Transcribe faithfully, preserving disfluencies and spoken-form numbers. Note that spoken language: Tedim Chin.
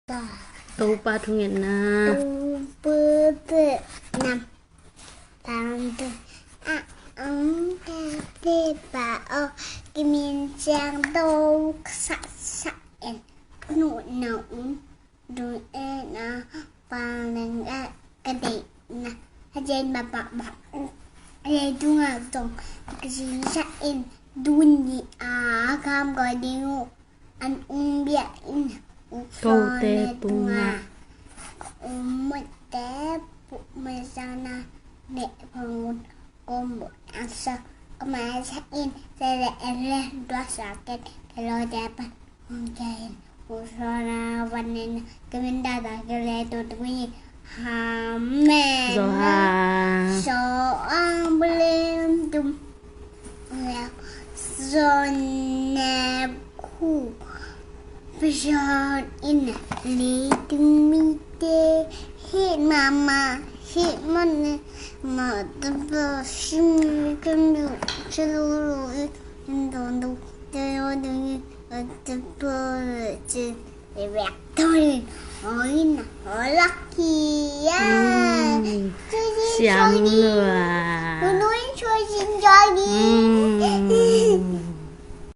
Topa thungetna. Topa thungetna. Tam tu a ang te pa o kimin siang do sa sa en nu na un du e na pa leng a ka de na ha jen ba ba ba le du nga dong ka si sa en du ni a kam ko ding u an ung bia in u ko te tunga u mut te pu me sa na ne phong un ko mut a sa ko ma sa in se le en le dua sa ken ke lo te pan ung ke in u so na van in ke min da da ke le tu tu mi ha me zo ha so ang blim tum Zone khu Zone in li tung mi te hit mama hit mane ma te pa sim kan du chulu in don du te o du ni te pa che e vek to ni o in o lucky ya. Siam lua. Kunui chua jin jai ni.